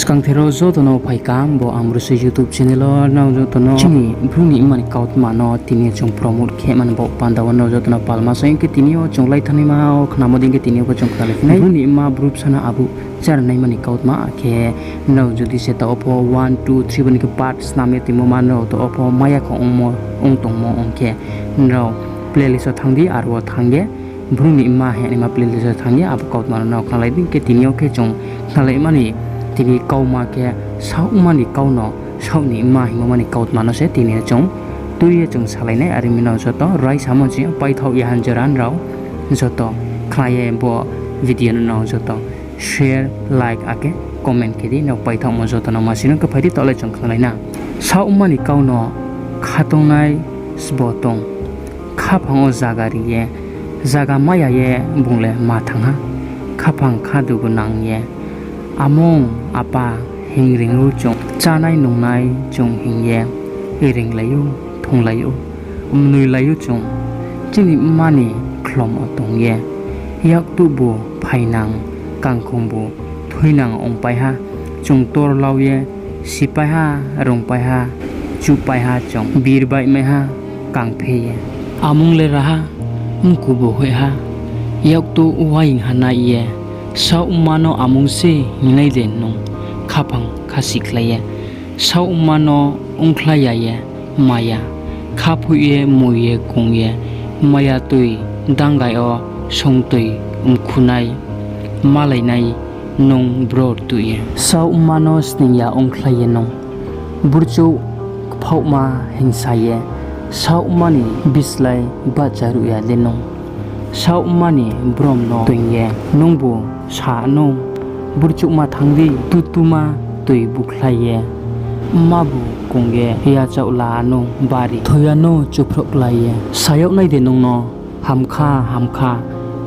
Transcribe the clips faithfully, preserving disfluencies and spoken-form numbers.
Skangther wo joto no phaikam bo Amrusi YouTube channel wo nrao joto no chini Bru ni mma ni kautma no tini yo chung promote khe mani bo panda wo nrao joto no palma sa hing khe tini yo chung laithanaima wo khnamo dei khe tini yo pho chung khnalai phi nai. Bru ni mma Bru bsa no abuh chárnaima ni kautma khe nrao jodi se taoh wo pho one, two, three bo ni khe part snam ye tongmo ma nrao taoh wo pho maya kho ongmo ong tongmo ong khe nrao playlist wo thanng di, aro wo thanng ye Bru ni mma hingnaima playlist wo thanng ye abo kautma no nrao khnalai di. Hing khe tini yo khe chung khnalaima ni tini kauma khe saohma ni kau no, saoh ni mma hingmo ma ni kautma no se tini yo chung tui ye chung salai nai. Are mi nrao joto raisamo chini paithaoh ya han jora nrao joto khna ye bo video no nrao joto share, like akhe comment khe di, nrao paithaohmo joto no masi no khe phai di, taoh le chung khnalai na. Saohma ni kau no khatongnai sbo tong, khaphang wo zaga ri ye, zaga mai ya ye bung le ma thanng ha, khaphang kha dugu nang ye, amung apa hing ring ou chung, chánai nungnai chung hing ye ringlai ou, thunglai ou, mnoilai ou chung, chini mma ni khlom wo tong ye, yaktuhbu phainang, kangkhongbu thoinang ongpai ha, chung torlau ye, sipai ha, rungpai ha, chuhpai ha chung, birbaihmai ha, kangphe ye. Amung le ra ha, mkubu hoih ha, yaktuh uaing ha nai ye, saohma no amung se hingnai de nung, khaphang khasikhlai ye, saohma no ongkhlai ya ye, maya, khaphoih ye, moi ye, kung ye, maya toi, dangai yo, songtoi, mkhunai, malainai, nung bro rtuh ye. Saohma no sning ya ongkhlai ye nung, burchouh kphaohma hingsa ye, saohma ni bislái bahcha ruh ya le nung, saohma ni brom no toing ye, nungbu sa nou, burchouhma thanng di, tutuma toi bukhlai ye, mmabu kung ye, yachaoh la nou bari, thoi ya nou chuphrouh klái ye, sa yag nai de nung no, hamkha, hamkha,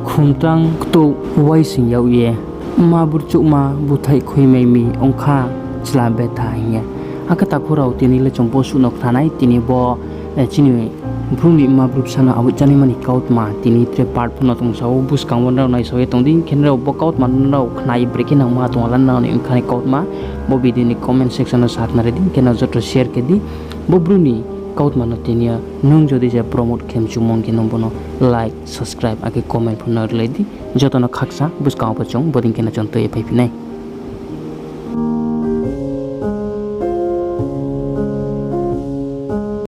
khumtrang ktouh uaising yag ye, mma burchouhma búthaih khuimai mi ongkha chla betha hing ye. Akhe takhu rao tini le chung bo suh no khna nai, tini bo, eh, chini Bru ni mma Bru bsa no abuh chánaima ni kautma tini tre part pho no tongsa ou, buskang wo nrao naisao ye tong di, hing khe nrao bo kautma no nrao khna ye brekhe nangma tong ala nrao ni ongkha ni kautma, bo video ni comment section no sa khnari di, hing khe nrao joto share khe di, bo Bru ni kautma no tini yo nung jodi se promote khe mchumong khe nung bo no like, subscribe akhe comment pho no rilai di, joto no khaksa buskang wo pho chung bodei khe no chung tui ye phaiphi nai.